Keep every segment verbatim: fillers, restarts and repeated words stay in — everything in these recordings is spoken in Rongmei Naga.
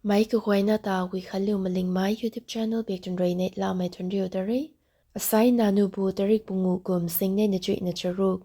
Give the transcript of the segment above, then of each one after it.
Meic kaguayna ta Guikhanliu Malingmei YouTube channel bak tun rui neihlamei thuanriu ta re. Asai nanu bu tarik pungu kum singnei na chuihna charuk.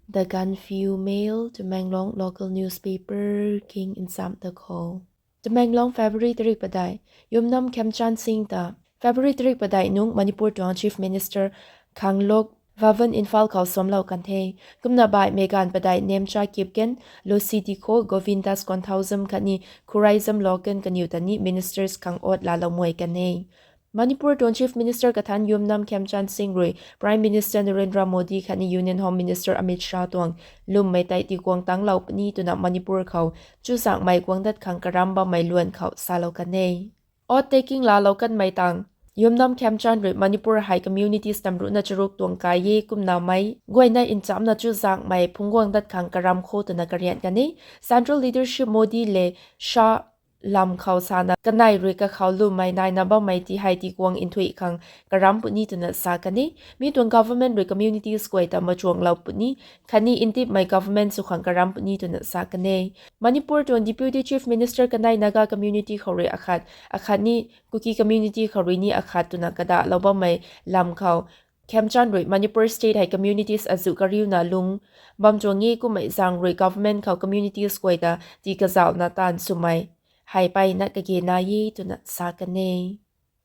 The Gaanphiu Mail, Tamenglong local newspaper king nsam ta khou. Tamenglong, February tarik padeih. Yumnam Khemchand Singh ta February tarik padeih nung Manipur tuang Chief Minister Khanglok Bhavan Imphal khou suamlou kan the. Kumna baihmei gaanv padeih Nemcha Kipgen, Lucy Dikho, Govindas Konthoujam khatni Khuraijam Lokhan kaniw ta ni ministers khang oath laalou muai kan e. Manipur tuang Chief Minister kathan Yumnam Khemchand Singh rui Prime Minister Narendra Modi khatni Union Home Minister Amit Shah tuang lwmmei tei tikuang tanglou puni twna Manipur khou chuzaenghmei guang dat khang karam bammei luan khou salou kan e. Oath taking laalou kanmei tang Yumnam Khemchand rui Manipur hei communities tamruhna charuk tuang kai e, kumna meic guayna nchamcna chuzaenghmei phungc guang dat khang karam kho twna karian kan e. Central leadership Modi le Shah lam khou sana kanei rui kakhou lwmmei naina bammei ti hei tikuang nthuih khang karam puni twna sa kan e. Mi tuang government rui communities guay ta machuanglou puni khatni ntipmei government sw khang karam puni twna sa kan e. Manipur tuang Deputy Chief Minister kanei Naga community khou rui akhat, akhatni Kuki community khou rui ni akhat twna kadahlou bammei lam khou Khemchand rui Manipur state hei communities azuh kariuna lung bam tuang e, kummei zaeng rui government khou communities guay ta tii kazauhna taanv swmei hei mpeyna kage nai e twna sa kan e.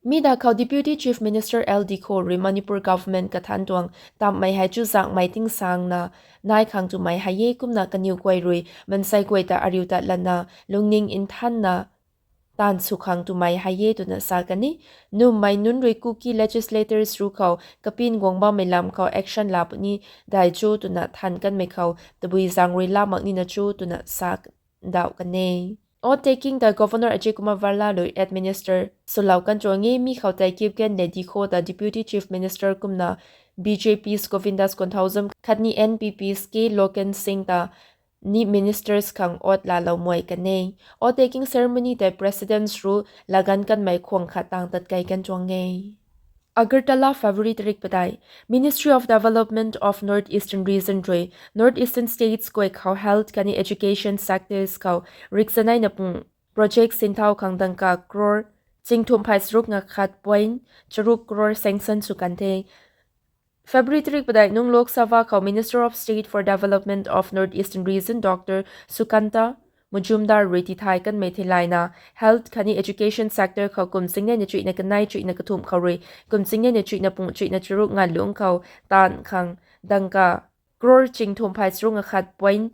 Mi da khou Deputy Chief Minister L Dikho rui Manipur government kathan tuang tamhmei hei chuzaenghmei tingsangna nai khang twmei hei e, kumna kaniw guay rui mansei guay ta ariu tat lana lungning nthanna taanv sw khang twmei hei e twna sa kan e. Nummei nunc rui Kuki legislators ruc khou kapin guang bammei lam khou action laa puni dai cho twna than kanmei khou tabui zaeng rui laa mak nina cho twna sa ndauh kan e. Oath taking ta Governor Ajay Kumar Bhalla rui administer swlou kan tuang e. Mi khou tei Kipgen le Dikho ta Deputy Chief Minister kumna B J P's Govindas Konthoujam khatni N P P's K Lokhan Singh ta ni ministers khang oath laalou muai kan e. Oath taking ceremony tei President's Rule laa ganv kanmei khwang khat tang tatkei kan tuang e. Agartala, February tarik padeih. Ministry of Development of North Eastern Region rui North Eastern states guay khou health khatni education sectors khou riksaneina pung project sinthau khang dangka crore chingthumh phay charuk nga khat point charuk crore sanction sw kan the. February tarik padeih nung Lok Sabha khou Minister of State for Development of North Eastern Region, Doctor Sukanta Majumdar rui tithay kanmei theilayna, health khatni education sector khou kum singnei na chuihna kanei chuihna kathumh khou rui kum singnei na chuihna pung chuihna charuk nganv lungc khou taanv khang dangka crore chingthumh phay charuk nga khat point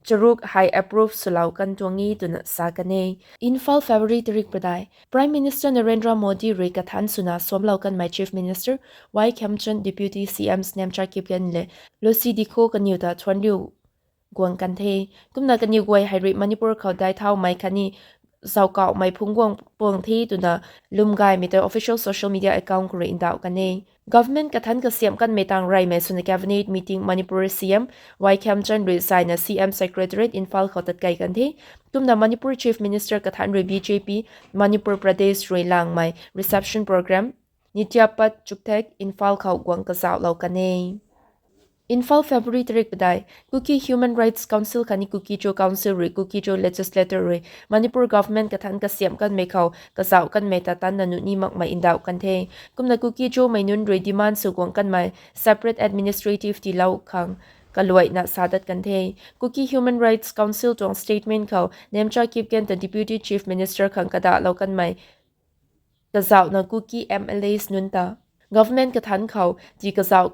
charuk hei approve swlou kan tuang e twna sa kan e. Imphal, February tarik padeih. Prime Minister Narendra Modi rui kathan swna suamlou kanmei Chief Minister Y Khemchand, Deputy C Ms Nemcha Kipgen le Lucy Dikho kaniw ta thuanriu guang kan the. Kumna kaniw guay hei rui Manipur khou dai thaumei khatni zaukauhmei phungc guang puang the twna lwm gaymei tei official social media account khou rui ndauh kan e. Government kathan kasiamh kanmei tang reymei swna cabinet meeting Manipur C M Y Khemchand rui zaina C M Secretariat Imphal khou tatkei kan the. Kumna Manipur Chief Minister kathan rui B J P Manipur Pradesh rui langmei reception program Nitya Path Chukthek Imphal khou guang kazauhlou kan e. Imphal, February tarik padeih. Kuki Human Rights Council khatni Kuki-Zo Council rui Kuki-Zo legislator rui Manipur government kathan kasiamh kanmei khou kazauh kanmei ta tanna nuh ni makmei ndauh kan the. Kumna Kuki-Zo mei nunc rui demand sw guang kanmei separate administrative tiilou khang kaluaina sa dat kan the. Kuki Human Rights Council tuang statement khou Nemcha Kipgen ta Deputy Chief Minister khang kadahlou kanmei kazauhna Kuki M L As nunc ta government kathan khou tii kazauh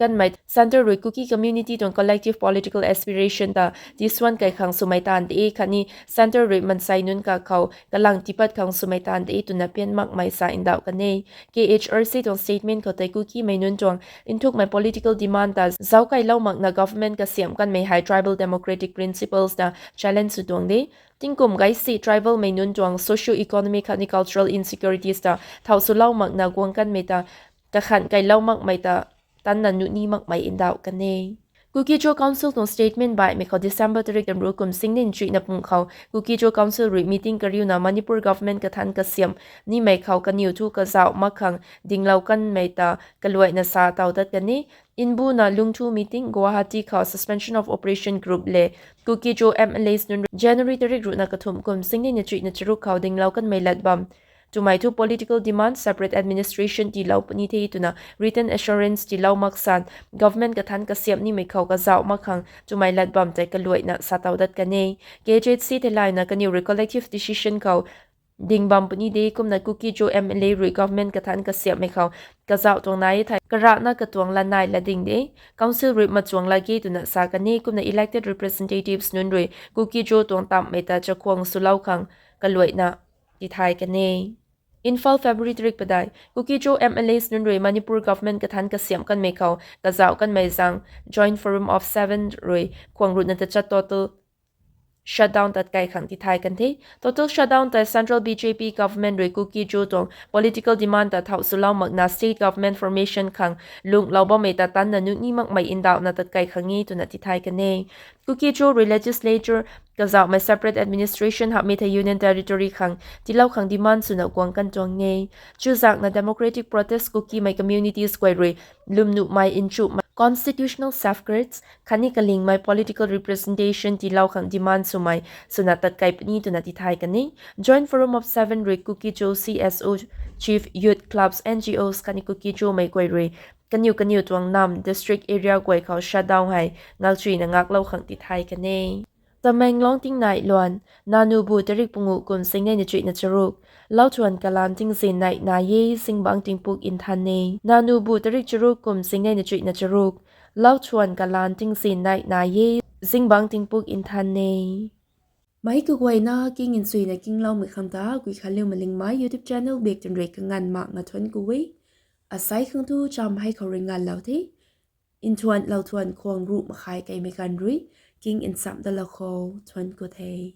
kanmei centre rui Kuki community tuang collective political aspiration ta tii swan kai khang swmei taanv de khatni centre rui mansei nunc kakhou kalang tiipat khang swmei taanv de twna pian makmei sa ndauh kan e. K H R C tuang statement khou tei Kuki mei nunc tuang nthukmei political demand ta zauckailou makna government kasiamh kanmei hei tribal democratic principles ta challenge sw tuang de. Tingkum gaisi tribal mei nunc tuang socio-economic khatni cultural insecurities ta thau swlou makna guang kanmei ta kakhan kailou makmei ta tanna nuh ni makmei ndauh kan e. Kuki-Zo Council tuang statement baihmei khou December tarik tamru kum singnei na chuihna pung khou Kuki-Zo Council rui meeting kariuna Manipur government kathanc kasiamh nimei khou kaniw thu kazauh mak khang dinglou kanmei ta kaluaina sa tow dat kan e. Nbuna lungthu meeting Guwahati khou suspension of operation group le Kuki-Zo M L As nunc rui January tarik ruhna kathumh kum singnei na chuihna charuk khou dinglou kanmei lat bam twmei thu political demand separate administration tiilou puni the twna written assurance tiilou mak san government kathanc kasiamh nimei khou kazauh mak khang twmei lat bam tei kaluaina sa tow dat kan e. K J C theilayna kaniw rui collective decision khou ding bam puni de kumna Kuki-Zo M L A rui government kathanc kasiamhmei khou kazauh tuang nai thei karana katuang lanai la ding de. Council rui machuang la ge twna sa kan e kumna elected representatives nunc rui Kuki-Zo tuang tamhmei ta chakhwang swlou khang kaluaina tithay kan e. Imphal, February tarik padeih: Kuki-Zo M L As nunc rui Manipur government kathanc kasiamh kanmei khou kazauh kanmei zaeng Joint Forum of Seven rui khwang ruhna tachat total shutdown tatkai khang tithay kan the. Total shutdown tei central B J P government rui Kuki-Zo tuang political demand ta thau swlou makna state government formation khang lunghlou bammei ta tanna nuh ni makmei ndauhna tatkai khang e twna tithay kan e. Kuki-Zo rui legislature kazauhmei separate administration hamhmei thei union territory khang tiilou khang demand swna guang kan tuang e. Chuzaenghna democratic protest Kukimei communities guay rui lwmnuhmei nchumhmei constitutional safeguards khatni kalingmei political representation tiilou khang demand swmei swna tatkai puni twna tithay kan e. Joint Forum of Seven rui Kuki-Zo C S O, chief, youth clubs, N G Os khatni Kuki-Zomei guay rui kaniw kaniw tuang nam district area guay khou shutdown hei ngakchuina ngaklou khang tithay kan e. Tamenglong tingnai luan: Nanubu tarik pungu kum singnei na chuihna charuk: Lauthuan kalaan tingzin nai nai e, zingbangc tingpuk nthan e. Nanubu tarik charuk kum singnei na chuihna charuk: Lauthuan kalaan tingzin nai nai e, zingbangc tingpuk nthan e. Meic kaguayna king nchuina kingloumei khang ta Guikhanliu Malingmei YouTube channel bak twn rui kanganv makna thuanc ku e. Asei khang thu cham hei khou rui nganvlou the. Nthuan lauthuan khwang ruh makhai keimei ganv rui king nchamh dalou khou thuanc ku the.